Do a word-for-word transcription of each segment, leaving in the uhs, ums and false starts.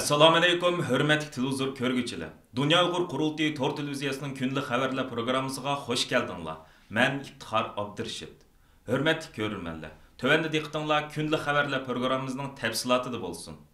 ئەسسالامۇئەلەيكۇم، ھۆرمەتلىك تېلېۋىزور كۆرگۈچىلەر! دۇنيا ئۇيغۇر قۇرۇلتىيى تور تېلېۋىزىيەسىنىڭ كۈندىلىك خەۋەرلەر پروگراممىسىغا خۇش كەلدىڭلار. مەن ئىپتىخار ئابدۇرېشىت. ھۆرمەتلىك كۆرۈرمەنلەر، تۆۋەندە دىققىتىڭلار كۈندىلىك خەۋەرلەر پروگراممىمىزنىڭ تەپسىلاتىدا بولسۇن.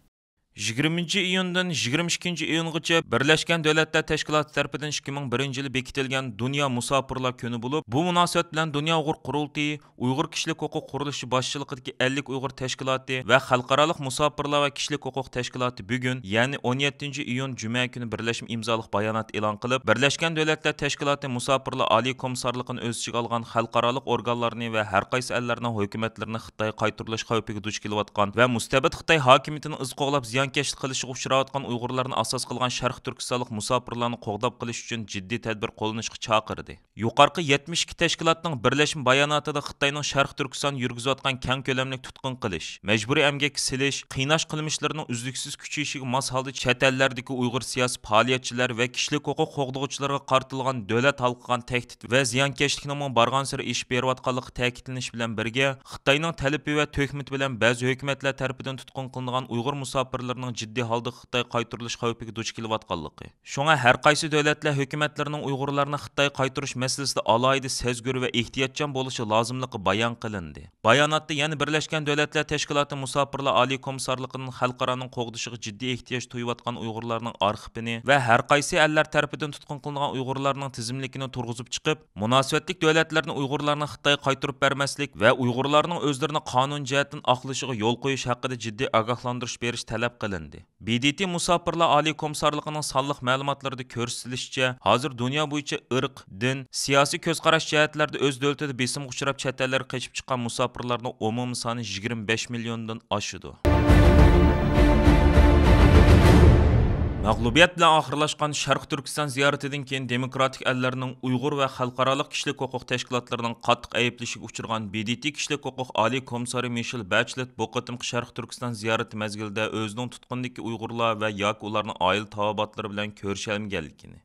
يىگىرمىنچى ئىيۇندىن يىگىرمە ئىككىنچى ئىيۇنغىچە بىرلەشكەن دۆلەتلەر تەشكىلاتى تەرىپىدىن ئىككى مىڭ بىرىنچى يىلى بېكىتىلگەن دۇنيا مۇساپىرلار كۈنى بولۇپ، بۇ مۇناسىۋەت بىلەن دۇنيا ئۇيغۇر قۇرۇلتىيى، ئۇيغۇر كىشىلىك ھوقۇق قۇرۇلۇشى باشچىلىقىدىكى ئەللىك ئۇيغۇر تەشكىلاتى ۋە خەلقئارالىق مۇساپىرلار ۋە كىشىلىك ھوقۇق تەشكىلاتى بۈگۈن، يەنى ئون يەتتىنچى ئىيۇن جۈمە كۈنى بىرلەشمە ئىمزالىق بايانات ئېلان قىلىپ، بىرلەشكەن دۆلەتلەر تەشكىلاتى مۇساپىرلار ئالىي كومىسسارلىقىنى ئۆز ئىچىگە ئالغان خەلقئارالىق ئورگانلارنى ۋە ھەر قايسى ئەللەرنىڭ ھۆكۈمەتلىرىنى خىتايغا قايتۇرۇلۇش خەۋپىگە دۇچ كېلىۋاتقان ۋە مۇستەبىت خىتاي ھاكىمىيىتىنىڭ ئىز قوغلاپ زىيانكەشلىك قىلىشىغا ئۇچراۋاتقان ئۇيغۇرلارنى ئاساس قىلغان شەرقىي تۈركىستانلىق مۇساپىرلارنى قوغداپ قېلىش ئۈچۈن جىددىي تەدبىر قوللىنىشقا چاقىردى. يۇقىرىقى يەتمىش ئىككى تەشكىلاتنىڭ بىرلەشمە باياناتىدا خىتاينىڭ شەرقىي تۈركىستان يۈرگۈزۈۋاتقان كەڭ كۆلەملىك تۇتقۇن قىلىش، مەجبۇرىي ئەمگەككە سېلىش، قىيناش قىلمىشلىرىنىڭ ئۈزلۈكسىز كۈچىيىشىگە ماس ھالدا چەت ئەللەردىكى ئۇيغۇر سىياسىي پائالىيەتچىلەر ۋە كىشىلىك ھوقۇق قوغدىغۇچىلىرىغا قارىتىلغان دۆلەت ھالقىغان تەھدىت ۋە زىيانكەشلىكنىڭمۇ بارغانسېرى ئېشىپ بېرىۋاتقانلىقى تەكىتلىنىشى بىلەن بىرگە، خىتاينىڭ تەلىپى ۋە تۆھمىتى بىلەن بەزى ھۆكۈمەتلەر تەرىپىدىن تۇتقۇن قىلىنغان ئۇيغۇر مۇساپىرلىرىنىڭ جىددىي ھالدا خىتايغا قايتۇرۇلۇش خەۋپىگە دۇچ كېلىۋاتقانلىقى، شۇڭا ھەر قايسى دۆلەتلەر ھۆكۈمەتلىرىنىڭ ئۇيغۇرلارنى خىتايغا قايتۇرۇش مەسىلىسىدە ئالاھىدە سەزگۈر ۋە ئېھتىياتچان بولۇشى لازىملىقى بايان قىلىندى. باياناتتا يەنە بىرلەشكەن دۆلەتلەر تەشكىلاتى مۇساپىرلار ئالىي كومىسسارلىقىنىڭ خەلقئارانىڭ قوغدىشىغا جىددىي ئېھتىياج تۇيۇۋاتقان ئۇيغۇرلارنىڭ ئارخىپىنى ۋە ھەر قايسى ئەللەر تەرىپىدىن تۇتقۇن قىلىنغان ئۇيغۇرلارنىڭ تىزىملىكىنى تۇرغۇزۇپ چىقىپ، مۇناسىۋەتلىك دۆلەتلەرنى ئۇيغۇرلارنى خىتايغا قايتۇرۇپ بەرمەسلىك ۋە ئۇيغۇرلارنىڭ ئۆزلىرىنى قانۇن جەھەتتىن ئاقلىشىغا يول قويۇش ھەققىدە جىددىي ئاگاھلاندۇرۇش بېرىش تەلەپ قىلىندى. ب د ت مۇساپىرلار ئالىي كومىسسارلىقىنىڭ سانلىق مەلۇماتلىرىدا كۆرسىتىلىشىچە، ھازىر دۇنيا بويىچە ئىرق، دىن، سىياسىي كۆز قاراش جەھەتلەردە ئۆز دۆلىتىدە بېسىمغا ئۇچراپ، چەت ئەللەرگە قېچىپ چىققان مۇساپىرلارنىڭ ئومۇمىي سانى يىگىرمە بەش مىليوندىن ئاشىدۇ. مەغلۇبىيەت بىلەن ئاخىرلاشقان شەرقىي تۈركىستان زىيارىتىدىن كېيىن، دېموكراتىك ئەللەرنىڭ ئۇيغۇر ۋە خەلقئارالىق كىشىلىك ھوقۇق تەشكىلاتلىرىنىڭ قاتتىق ئەيىبلىشىگە ئۇچرىغان ب د ت كىشىلىك ھوقۇق ئالىي كومىسسارى مىشېل بەچلېت بۇ قېتىمقى شەرقىي تۈركىستان زىيارىتى مەزگىلىدە ئۆزىنىڭ تۇتقۇندىكى ئۇيغۇرلار ۋە ياكى ئۇلارنىڭ ئائىلە تاۋابىئاتلىرى بىلەن كۆرۈشەلمىگەنلىكىنى،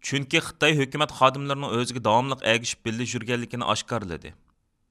چۈنكى خىتاي ھۆكۈمەت خادىملىرىنىڭ ئۆزىگە داۋاملىق ئەگىشىپ بىللە يۈرگەنلىكىنى ئاشكارىلىدى.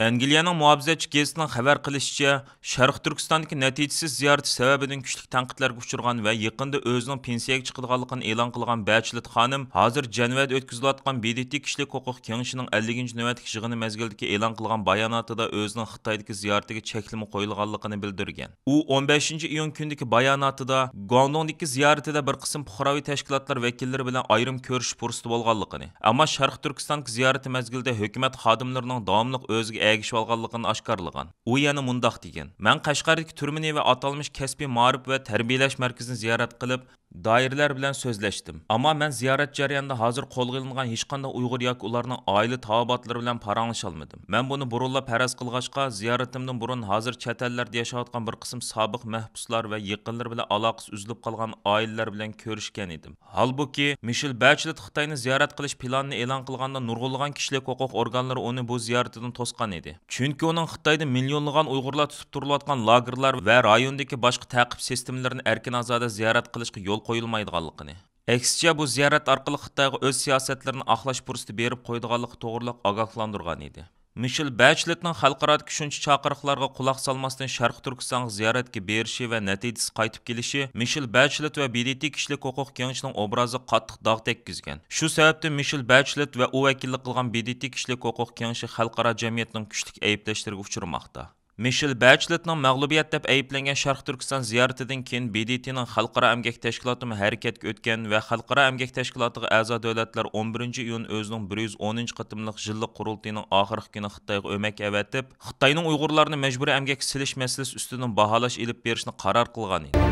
ئەنگلىيەنىڭ مۇھاپىزەتچى گېزىتىنىڭ خەۋەر قىلىشىچە، شەرقىي تۈركىستاندىكى نەتىجىسىز زىيارىتى سەۋەبىدىن كۈچلۈك تەنقىدلەرگە ئۇچرىغان ۋە يېقىندا ئۆزىنىڭ پېنسىيەگە چىقىدىغانلىقىنى ئېلان قىلغان بەچلېت خانىم ھازىر جەنۋەدە ئۆتكۈزۈلۈۋاتقان ب د ت كىشىلىك ھوقۇق كېڭىشىنىڭ ئەللىكىنچى نۆۋەتلىك يىغىنى مەزگىلىدىكى ئېلان قىلغان باياناتىدا ئۆزىنىڭ خىتايدىكى زىيارىتىگە چەكلىمە قويۇلغانلىقىنى بىلدۈرگەن. ئۇ ئون بەشىنچى ئىيۇن كۈنىدىكى باياناتىدا گۇاڭدۇڭدىكى زىيارىتىدە بىر قىسىم پۇقراۋى تەشكىلاتلار ۋەكىللىرى بىلەن ئايرىم كۆرۈشۈش پۇرسىتى بولغانلىقىنى، ئەمما شەرقىي تۈركىستاندىكى زىيارىتى مەزگىلىدە ھۆكۈمەت خادىملىرىنىڭ داۋاملىق ئۆزىگە ئەگىشىۋالغانلىقىنى ئاشكارىلىغان. ئۇ يەنە مۇنداق دېگەن: مەن قەشقەردىكى تۈرمىنى ۋە ئاتالمىش كەسپىي مائارىپ ۋە تەربىيەلەش مەركىزىنى زىيارەت قىلىپ، دائىرىلەر بىلەن سۆزلەشتىم. ئەمما مەن زىيارەت جەريانىدا ھازىر قولغا ئېلىنغان ھېچقانداق ئۇيغۇر ياكى ئۇلارنىڭ ئائىلە تاۋابىئاتلىرى بىلەن پاراڭلىشالمىدىم. مەن بۇنى بۇرۇنلا پەرەز قىلغاچقا، زىيارىتىمدىن بۇرۇن ھازىر چەت ئەللەردە ياشاۋاتقان بىر قىسىم سابىق مەھبۇسلار ۋە يېقىنلىرى بىلەن ئالاقىسى ئۈزۈلۈپ قالغان ئائىلىلەر بىلەن كۆرۈشكەن ئىدىم. ھالبۇكى، مىشېل بەچلېت خىتاينى زىيارەت قىلىش پىلانىنى ئېلان قىلغاندا، نۇرغۇنلىغان كىشىلىك ھوقۇق ئورگانلىرى ئۇنى بۇ زىيارىتىدىن توسقان ئىدى. چۈنكى ئۇنىڭ خىتايدا مىليونلىغان ئۇيغۇرلار تۇتۇپ تۇرۇلۇۋاتقان لاگېرلار ۋە رايوندىكى باشقا تەقىپ سىستېمىلىرىنى ئەركىن ئازادە زىيارەت قىلىشقا يول قويۇلمايدىغانلىقىنى، ئەكسىچە، بۇ زىيارەت ئارقىلىق خىتايغا ئۆز سىياسەتلىرىنى ئاقلاش پۇرسىتى بېرىپ قويىدىغانلىقى توغرىلىق ئاگاھلاندۇرغان ئىدى. مىشېل بەچلېتنىڭ خەلقئارادىكى شۇنچە چاقىرىقلارغا قۇلاق سالماستىن شەرقىي تۈركىستانغا زىيارەتكە بېرىشى ۋە نەتىجىسىز قايتىپ كېلىشى مىشېل بەچلېت ۋە ب د ت كىشىلىك ھوقۇق كېڭىشىنىڭ ئوبرازىغا قاتتىق داغ تەگكۈزگەن. شۇ سەۋەبتىن مىشېل بەچلېت ۋە ئۇ ۋەكىللىك قىلغان ب د ت كىشىلىك ھوقۇق كېڭىشى خەلقئارا جەمئىيەتنىڭ كۈچلۈك ئەيىبلەشلىرىگە ئۇچرىماقتا. مىشېل بەچلېتنىڭ مەغلۇبىيەت دەپ ئەيىبلەنگەن شەرقىي تۈركىستان زىيارىتىدىن كېيىن، ب د ت نىڭ خەلقئارا ئەمگەك تەشكىلاتىمۇ ھەرىكەتكە ئۆتكەن ۋە خەلقئارا ئەمگەك تەشكىلاتىغا ئەزا دۆلەتلەر ئون بىرىنچى ئىيۇن ئۆزىنىڭ بىر يۈز ئونىنچى قېتىملىق يىللىق قۇرۇلتىيىنىڭ ئاخىرقى كۈنى خىتايغا ئۆمەك ئەۋەتىپ، خىتاينىڭ ئۇيغۇرلارنى مەجبۇرىي ئەمگەككە سېلىش مەسىلىسى ئۈستىدىن باھالاش ئېلىپ بېرىشنى قارار قىلغان ئىدى.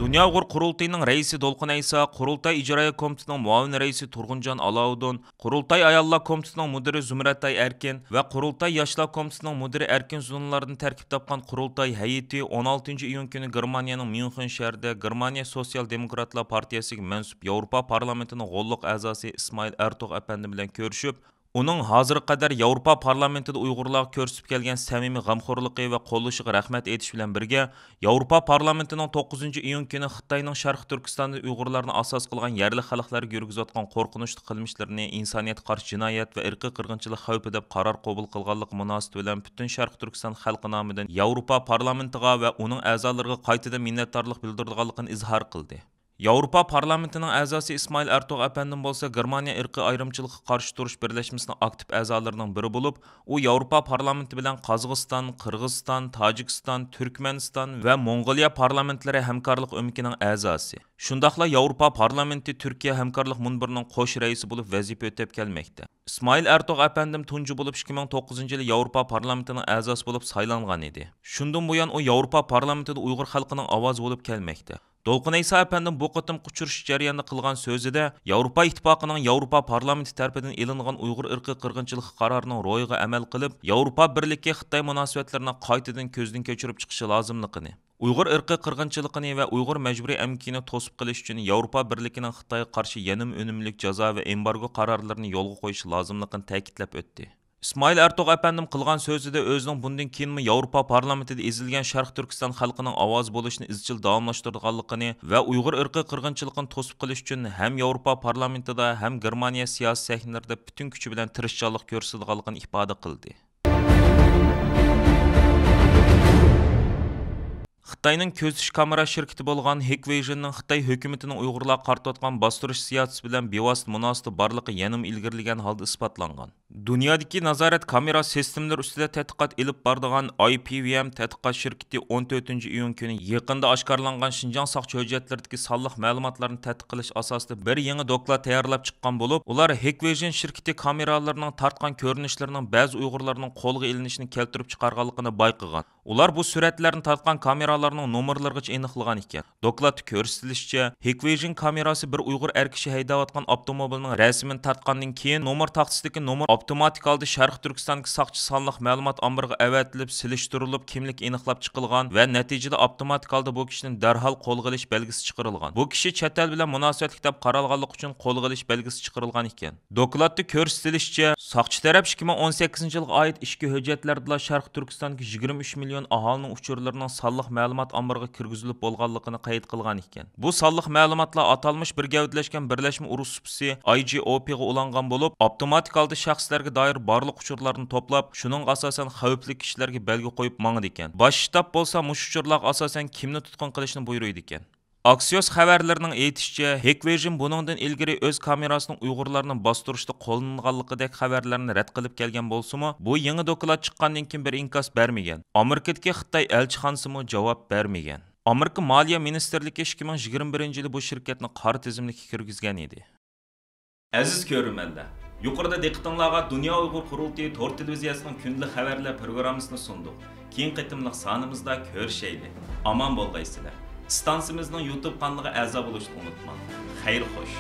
دۇنيا ئۇيغۇر قۇرۇلتىيىنىڭ رەئىسى دولقۇن ئەيسا قۇرۇلتاي ئىجرائىيە كومىتېتىنىڭ مۇئاۋىن رەئىسى تۇرغۇنجان ئالاۋۇدۇن، قۇرۇلتاي ئاياللار كومىتېتىنىڭ مۇدىرى زۇمرەتئاي ئەركىن ۋە قۇرۇلتاي ياشلار كومىتېتىنىڭ مۇدىرى ئەركىن زۇنۇنلاردىن تەركىب تاپقان قۇرۇلتاي ھەيئىتى ئون ئالتىنچى ئىيۇن كۈنى گېرمانىيەنىڭ ميۇنخېن شەھىرىدە گېرمانىيە سوتسىيال دېموكراتلار پارتىيەسىگە مەنسۇپ ياۋروپا پارلامېنتىنىڭ غوللۇق ئەزاسى ئىسمائىل ئەرتۇغ ئەپەندى بىلەن كۆرۈشۈپ، ئۇنىڭ ھازىرغا قەدەر ياۋروپا پارلامېنتىدا ئۇيغۇرلارغا كۆرسىتىپ كەلگەن سەمىمىي غەمخورلۇقى ۋە قوللىشىغا رەھمەت ئېيتىش بىلەن بىرگە، ياۋروپا پارلامېنتىنىڭ توققۇزىنچى ئىيۇن كۈنى خىتاينىڭ شەرقىي تۈركىستاندا ئۇيغۇرلارنى ئاساس قىلغان يەرلىك خەلقلەرگە يۈرگۈزۈۋاتقان قورقۇنچلۇق قىلمىشلىرىنى ئىنسانىيەتكە قارشى جىنايەت ۋە ئىرقىي قىرغىنچىلىق خەۋپى دەپ قارار قوبۇل قىلغانلىقى مۇناسىۋىتى بىلەن پۈتۈن شەرقىي تۈركىستان خەلقى نامىدىن ياۋروپا پارلامېنتىغا ۋە ئۇنىڭ ئەزالىرىغا قايتىدىن مىننەتدارلىق بىلدۈرىدىغانلىقىنى ئىزھار قىلدى. ياۋروپا پارلامېنتىنىڭ ئەزاسى ئىسمائىل ئەرتۇغ ئەپەندىم بولسا گېرمانىيە ئىرقىي ئايرىمچىلىققا قارشى تۇرۇش بىرلەشمىسىنىڭ ئاكتىپ ئەزالىرىنىڭ بىرى بولۇپ، ئۇ ياۋروپا پارلامېنتى بىلەن قازاقىستان، قىرغىزىستان، تاجىكىستان، تۈركمەنىستان ۋە موڭغۇلىيە پارلامېنتلىرى ھەمكارلىق ئۆمىكىنىڭ ئەزاسى. شۇنداقلا ياۋروپا پارلامېنتى تۈركىيە ھەمكارلىق مۇنبىرىنىڭ قوش رەئىسى بولۇپ ۋەزىپە ئۆتەپ كەلمەكتە. ئىسمائىل ئەرتۇغ ئەپەندىم تۇنجى بولۇپ ئىككى مىڭ توققۇزىنچى يىلى ياۋروپا پارلامېنتىنىڭ ئەزاسى بولۇپ سايلانغان ئىدى. شۇندىن بۇيان ئۇ ياۋروپا پارلامېنتىدا ئۇيغۇر خەلقىنىڭ ئاۋازى بولۇپ كەلمەكتە. دولقۇن ئەيسا ئەپەندىم بۇ قېتىمقى ئۇچرىشىش جەريانىدا قىلغان سۆزىدە، ياۋروپا ئىتتىپاقىنىڭ ياۋروپا پارلامېنتى تەرىپىدىن ئېلىنغان ئۇيغۇر ئىرقىي قىرغىنچىلىقى قارارىنىڭ روھىغا ئەمەل قىلىپ، ياۋروپا بىرلىكى خىتاي مۇناسىۋەتلىرىنى قايتىدىن كۆزدىن كەچۈرۈپ چىقىشى لازىملىقىنى، ئۇيغۇر ئىرقىي قىرغىنچىلىقىنى ۋە ئۇيغۇر مەجبۇرىي ئەمگىكىنى توسۇپ قېلىش ئۈچۈن ياۋروپا بىرلىكىنىڭ خىتايغا قارشى يەنىمۇ ئۈنۈملۈك جازا ۋە ئېمبارگو قارارلىرىنى يولغا قويۇشى لازىملىقىنى تەكىتلەپ ئۆتتى. ئىسمائىل ئەرتۇغ ئەپەندىم قىلغان سۆزىدە ئۆزىنىڭ بۇندىن كېيىنمۇ ياۋروپا پارلامېنتىدا ئېزىلگەن شەرقىي تۈركىستان خەلقىنىڭ ئاۋازى بولۇشنى ئىزچىل داۋاملاشتۇرىدىغانلىقىنى ۋە ئۇيغۇر ئىرقىي قىرغىنچىلىقىنى توسۇپ قېلىش ئۈچۈن ھەم ياۋروپا پارلامېنتىدا، ھەم گېرمانىيە سىياسىي سەھنىلىرىدە پۈتۈن كۈچى بىلەن تىرىشچانلىق كۆرسىتىدىغانلىقىنى ئىپادە قىلدى. خىتاينىڭ كۆزىتىش كامېرا شىركىتى بولغان ھىكۋېيژىننىڭ خىتاي ھۆكۈمىتىنىڭ ئۇيغۇرلارغا قارىتىۋاتقان باستۇرۇش سىياسىتى بىلەن بىۋاسىتە مۇناسىۋىتى بارلىقى يەنىمۇ ئىلگىرىلىگەن ھالدا ئىسپاتلانغان. دۇنيادىكى نازارەت كامېرا سىستېمىلىرى ئۈستىدە تەتقىقات ئېلىپ بارىدىغان ئاي پى ۋى ئېم تەتقىقات شىركىتى ئون تۆتىنچى ئىيۇن كۈنى يېقىندا ئاشكارىلانغان شىنجاڭ ساقچى ھۆججەتلىرىدىكى سانلىق مەلۇماتلارنى تەتقىق قىلىش ئاساسىدا بىر يېڭى دوكلات تەييارلاپ چىققان بولۇپ، ئۇلار ھىكۋېيژىن شىركىتى كامېرالىرىنىڭ تارتقان كۆرۈنۈشلىرىنىڭ بەزى ئۇيغۇرلارنىڭ قولغا ئېلىنىشىنى كەلتۈرۈپ چىقارغانلىقىنى بايقىغان. ئۇلار بۇ سۈرەتلەرنى تارتقان كامېرالارنىڭ نومۇرلىرىغىچە ئېنىقلىغان ئىكەن. دوكلاتتا كۆرسىتىلىشىچە، ھىكۋېيژىن كامېراسى بىر ئۇيغۇر ئەر كىشى ھەيدەۋاتقان ئاپتوموبىلنىڭ رەسىمىنى تارتقاندىن كېيىن، نومۇر تاختىسىدىكى نومۇر ئاپتوماتىك ھالدا شەرقىي تۈركىستاندىكى ساقچى سانلىق مەلۇمات ئامبىرىغا ئەۋەتىلىپ، سېلىشتۇرۇلۇپ، كىملىكى ئېنىقلاپ چىقىلغان ۋە نەتىجىدە ئاپتوماتىك ھالدا بۇ كىشىدىن دەرھال قولغا ئېلىش بەلگىسى چىقىرىلغان. بۇ كىشى چەت ئەل بىلەن مۇناسىۋەتلىك دەپ قارالغانلىقى ئۈچۈن قولغا ئېلىش بەلگىسى چىقىرىلغان ئىكەن. دوكلاتتا كۆرسىتىلىشىچە، ساقچى تەرەپ ئىككى مىڭ ئون سەككىزىنچى يىلغا ئائىت ئىچكى ھۆججەتلەردىلا شەرقىي تۈركىستاندىكى يىگىرمە ئۈچ مىليون ئاھالىنىڭ ئۇچۇرلىرىنىڭ سانلىق مەلۇمات ئامبىرىغا كىرگۈزۈلۈپ بولغانلىقىنى قەيت قىلغان ئىكەن. بۇ سانلىق مەلۇماتلار ئاتالمىش بىر گەۋدىلەشكەن بىرلەشمە ئۇرۇش سۇپىسى ئاي جى ئو پىغا ئۇلانغان بولۇپ، ئاپتوماتىك ھالدا شەخسلەرگە دائىر بارلىق ئۇچۇرلارنى توپلاپ، شۇنىڭغا ئاساسەن خەۋپلىك كىشىلەرگە بەلگە قويۇپ ماڭىدىكەن. باش شتاب بولسا مۇشۇ ئۇچۇرلارغا ئاساسەن كىمنى تۇتقۇن قىلىشنى بۇيرۇيدىكەن. ئاكسىيوس خەۋەرلىرىنىڭ ئېيتىشىچە، ھىكۋېيژىن بۇنىڭدىن ئىلگىرى ئۆز كامېراسىنىڭ ئۇيغۇرلارنى باستۇرۇشتا قوللىنىلغانلىقىدەك خەۋەرلەرنى رەت قىلىپ كەلگەن بولسىمۇ، بۇ يېڭى دوكلات چىققاندىن كېيىن بىر ئىنكاس بەرمىگەن. ئامېرىكىدىكى خىتاي ئەلچىخانىسىمۇ جاۋاب بەرمىگەن. ئامېرىكا مالىيە مىنىستىرلىكى ئىككى مىڭ يىگىرمە بىرىنچى يىلى بۇ شىركەتنى قارا تىزىملىككە كىرگۈزگەن ئىدى. ئەزىز كۆرۈرمەنلەر، يۇقىرىدا دىققىتىڭلارغا دۇنيا ئۇيغۇر قۇرۇلتىيى تور تېلېۋىزىيەسىنىڭ كۈندىلىك خەۋەرلەر پروگراممىسىنى سۇندۇق. كېيىنكى قېتىملىق سانىمىزدا كۆرۈشەيلى. ئامان بولغايسىلەر. ئىستانسىمىزنىڭ يۇتۇب قانىلىغا ئەزا بولۇشنى ئۇنتۇماڭ. خەير خوش.